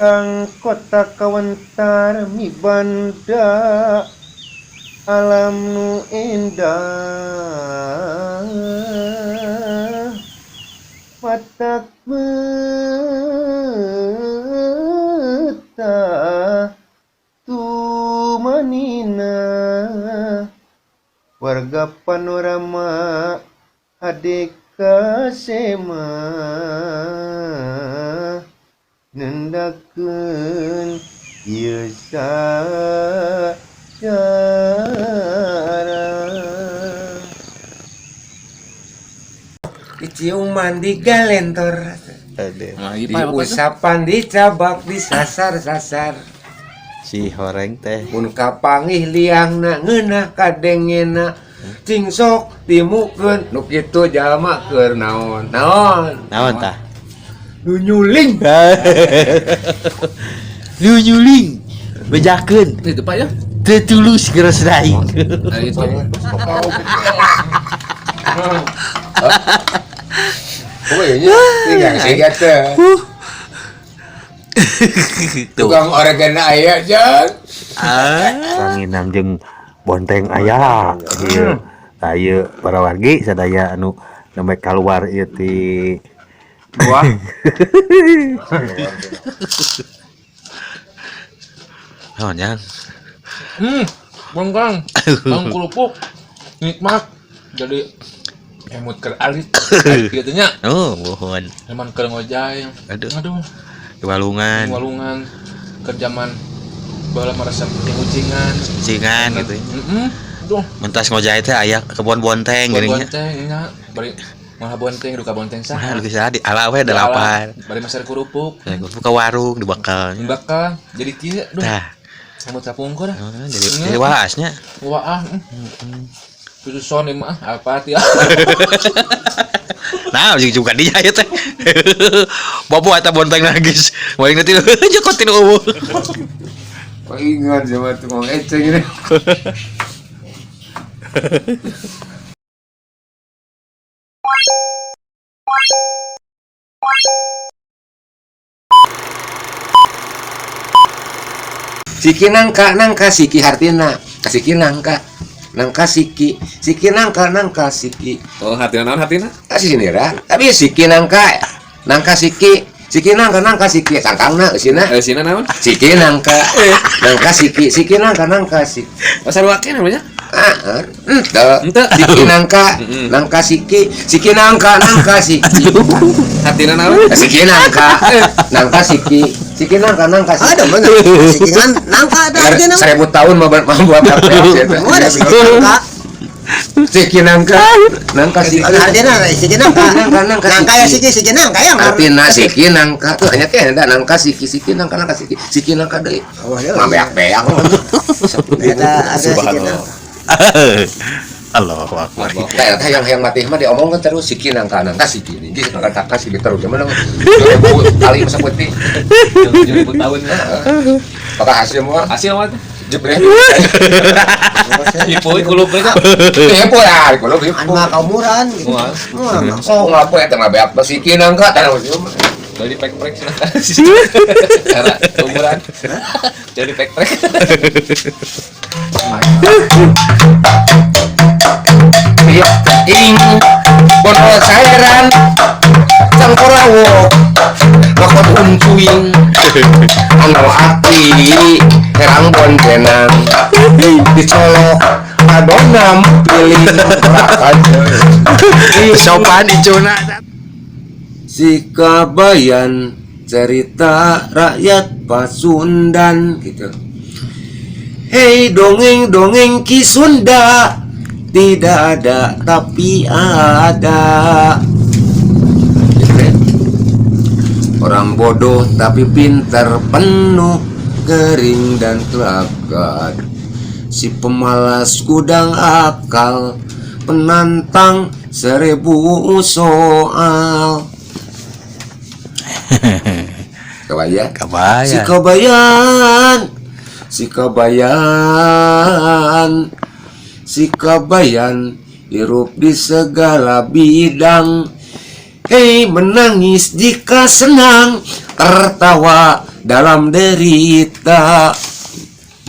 Kang kota kawentar mibanda alam nu endah matak meta tumanina warga panorama hade kasema nendakeun ieu sajarah. Diciuman digalentor, diusapan dicabak disasar-sasar. Si horeng teh mun kapanggih liangna ngeunah kadengena cing sok timukeun nu kitu jalma keur naon naon naon tah nu nyuling. Nu nyuling bejakeun itu Pak ya teu tulus geus aing. Nah itu. Oh iya, tinggal siga teh. Tukang organ aya jan. Ranginang jeung bonteng aya. Ieu tah ieu para wargi sadaya anu nembe kaluar ieu ti gua. Naon jang? Bongkang. Bang kerupuk. Nikmat. Jadi emut keur alit kitu nya. Oh, mohon. Emang keur ngojay. Aduh. Aduh. Di walungan. Di walungan. Keur zaman baheula meresep jeung ucingan. Ucingan gitu. Heeh. Aduh. Mentas ngojay teh aya kebon bonteng geuning nya. Bonteng nya. Bari malah bonteng duka bonteng saha. Malah saha di ala we delapan. Bari meser kerupuk. Ya, kerupuk ke warung dibakal. Dibakal. Jadi kieu duh. Tah. Emut sapungkur. Jadi waasnya. Waah. Susu son mah apa ya. Nah, juga dia ya teh. Bobo eta bonteng nagis. Waing nanti aja kotin eueuh. Paingan sama tukang eceng ini. Siki nangka nangka siki hartina, siki nangka nangka siki, siki nangka nangka siki. Oh, hartina naon hartina? Kasih sinira, tapi siki nangka nangka siki, siki nangka nangka siki, sangkangna eusina. Eusina naon? Siki nangka nangka siki, siki nangka nangka siki. Oh, sarua keneh namanya? Ah, henteu. Henteu. Siki nangka nangka siki, siki nangka nangka siki. Hartina naon? Siki nangka nangka siki, siki nangka nangka siki. Ada mana? Siki nangka ada artinya. 1000 tahun mah buat apa? Ada siki nangka. Siki nangka nangka siki. Artinya siki nangka nangka nangka ya siki siki nangka ya. Artinya siki nangka tuh hanya teh ada nangka siki siki nangka nangka siki siki nangka deui. Mah beak-beak. Ada siki nangka. Allahu Akbar. Nah, eta yang mati mah diomongkeun terus siki nangka nangka siki niki nangka nangka siki terus gimana 2000 kali masa putih 7000 tahun. Apakah hasil mah? Hasil mah jebreh. Hipoy kulub mereka. Hipoy ah, kulub hipoy. Anu mah kaumuran gitu. Oh, ngapo eta mah beak siki nangka tanah Jadi pek-prek cenah. Cara umuran. Jadi pek-prek. Ing bono saeran cangkorawo lakon uncuing anu ati herang boncenang dicolok adonam pilih sopan icuna. Si Kabayan cerita rakyat Pasundan gitu. Hei dongeng-dongeng Ki Sunda tidak ada tapi ada. Orang bodoh tapi pintar penuh kering dan kelakat. Si pemalas gudang akal penantang 1000 soal. Kabayan. Kabayan. Si Kabayan. Si Kabayan. Si Kabayan hirup di segala bidang. Hei menangis jika senang, tertawa dalam derita.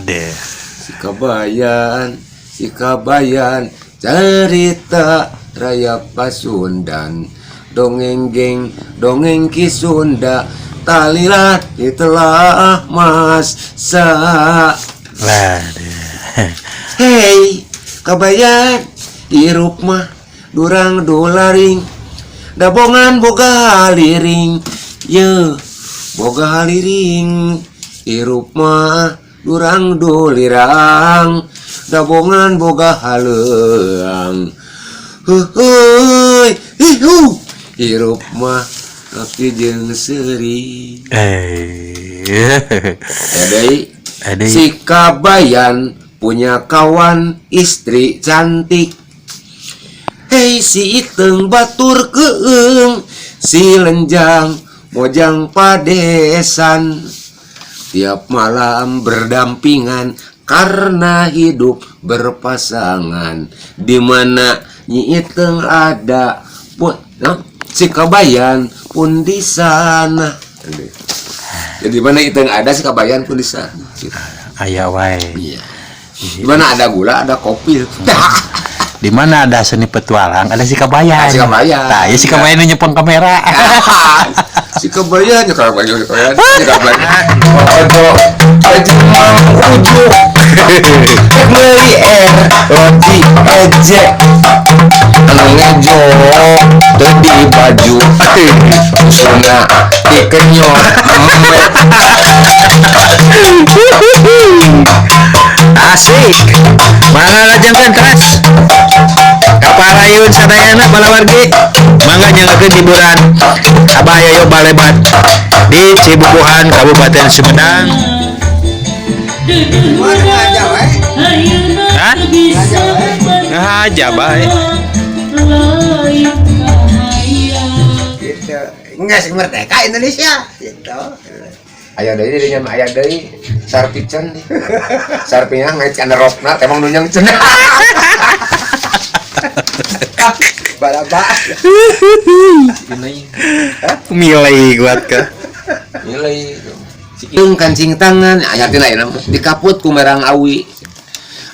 Deh. Si kabayan cerita raya Pasundan, dongeng geng dongeng Ki Sunda talilah ditelah masa. Lah deh. Hei kabayan hirup mah durang dolaring, dabongan boga haliring, ye boga haliring, hirup mah durang dolirang, dabongan boga haleang. Heuheuy hihu hirup mah laki jeung seuri. Eh. Deui. Deui. Si kabayan punya kawan istri cantik. Hei si Iteng batur keung, si Lenjang mojang padesan. Tiap malam berdampingan karena hidup berpasangan. Di mana Nyi Iteng ada pun, nah, si kabayan pun di sana. Jadi mana Iteng ada si kabayan pun di sana. Aya wae. Iya. Di mana ada gula ada kopi. Di mana ada seni petualang ada si kabayan. Si kabayan. Nah, ya si kabayan nu nyepeng kamera. Si kabayan, ya kabayan, kabayan, si kabayan. Ojo, aja mang ujuk. Meuli er, roti eje. Anu ngejo, teu di baju. Susuna dikenyot. Asik. Mangga lajengkeun teras. Kaparayun sadayana balawargi. Mangga nyanggakeun hiburan Abah Yoyo Balebat di Cibubuhan Kabupaten Sumedang. Hah? Ngahaja bae. Gitu. Nggak merdeka Indonesia gitu. Aya deui di dinya mah aya deui sarpicen. Sarpinya ngait kana rokna emang nu nyang cenah. Balaba. Milih kuat ke. Nilai Ciung kancing tangan aya tina ieu dikaput ku merang awi.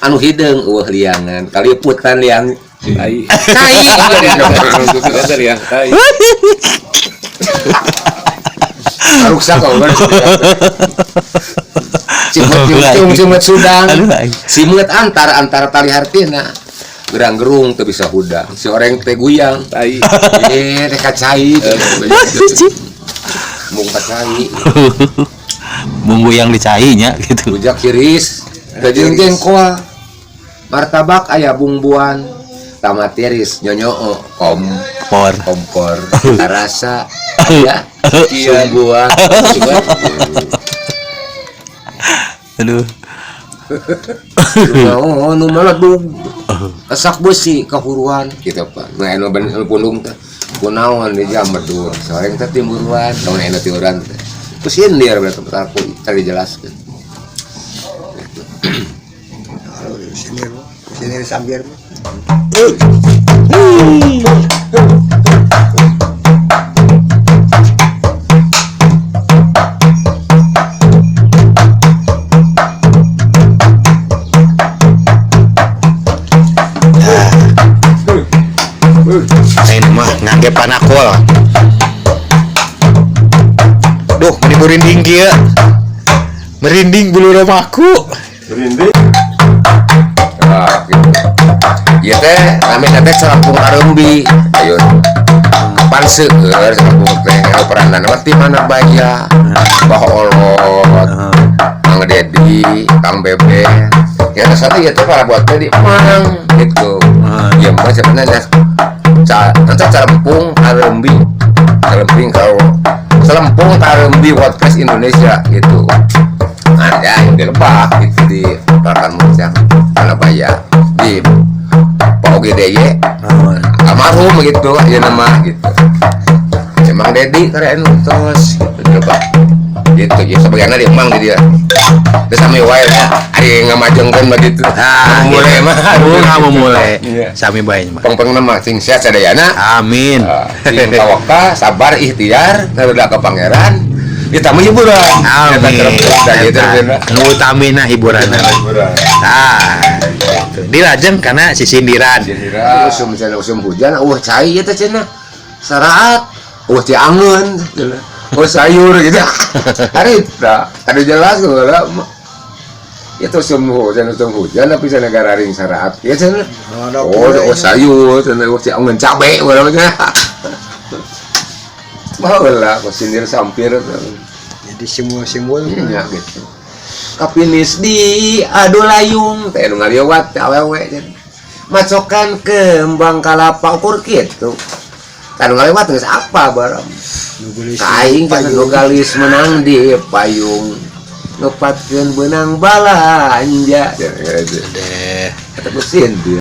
Anu hideung eueuh liangan, kaliputan liang Tai. tai. Liang tai. Ruksak kau kan. Cimut cimut sudang. Simut antar antar tali hartina. Gerang-gerung teu bisa hudang. Si oreng teh guyang. Tai. Eh teh kacai. Mung kacai. Bumbu yang dicainya gitu. Rujak hiris. Daging jengkol. Martabak aya bumbuan. Tamat tiris nyonyoo Kompor. Kompor. Rasa ya sungguhan. Aduh. Oh, nu meledug. Esak besi kahuruan gitu Pak. Nah, anu ben anu pundung teh. Kunaon di jam medur. Soreng teh timuruan, lamun anu tiuran teh. Kusindir berarti aku tadi jelaskeun. Sini, sini sambil. Ini mah ngangge panakol. Duh, meni merinding kieu. Merinding bulu romaku. Merinding. Ah, gitu. Ieu teh namina teh Celempung Arembi. Ayo. Pan seueur Celempung teh peranana mah ti mana baya. Bah Olot, Kang Dedi, Kang Bebe. Ya satu ieu teh para buat teh di Mang gitu. Ieu mah sebenarnya Celempung Arembi. Celempung kalau Celempung Arembi Podcast Indonesia gitu. Ada yang di Lebak gitu di Prakan Muncang Palabaya di Pak OGDY almarhum gitu ya nama gitu. Emang Dedi keren terus gitu di Lebak gitu ya sebagiannya di Emang gitu ya. Terus sami wae lah ari ngamajengkeun begitu. Ah, mulai mah. Kamu mulai. Sami bae mah. Pengpeng mah sing sehat sadayana. Amin. Sing tawakal, sabar, ikhtiar, ngaruda ka pangeran. Ditambah hiburan. Amin. Eta kerempung da gitu. Eta, nu utamina hiburan. Hiburan. Tah, gitu. Dilajeng karena sisindiran. Usum cenah, usum hujan eueuh cai ieu teh cenah. Saraat eueuh ti angeun cenah. Oh sayur gitu. Harita, ada jelas heula. Itu usum hujan tapi cenah gararing saraat. Ya cenah. Oh, oh sayur cenah eueuh ti angeun cabe urang cenah. Baheula sindir sampir. Jadi simbol-simbol. Nya gitu. Kapinis di adu layung teh nu ngaliwat teh awewe cenah. Macokan kembang kalapa ukur kitu. Tah nu ngaliwat geus apa barang. Kaing cenah nu galis menang di payung. Ngepatkeun beunang balanja. Deh. Eta ku sindir.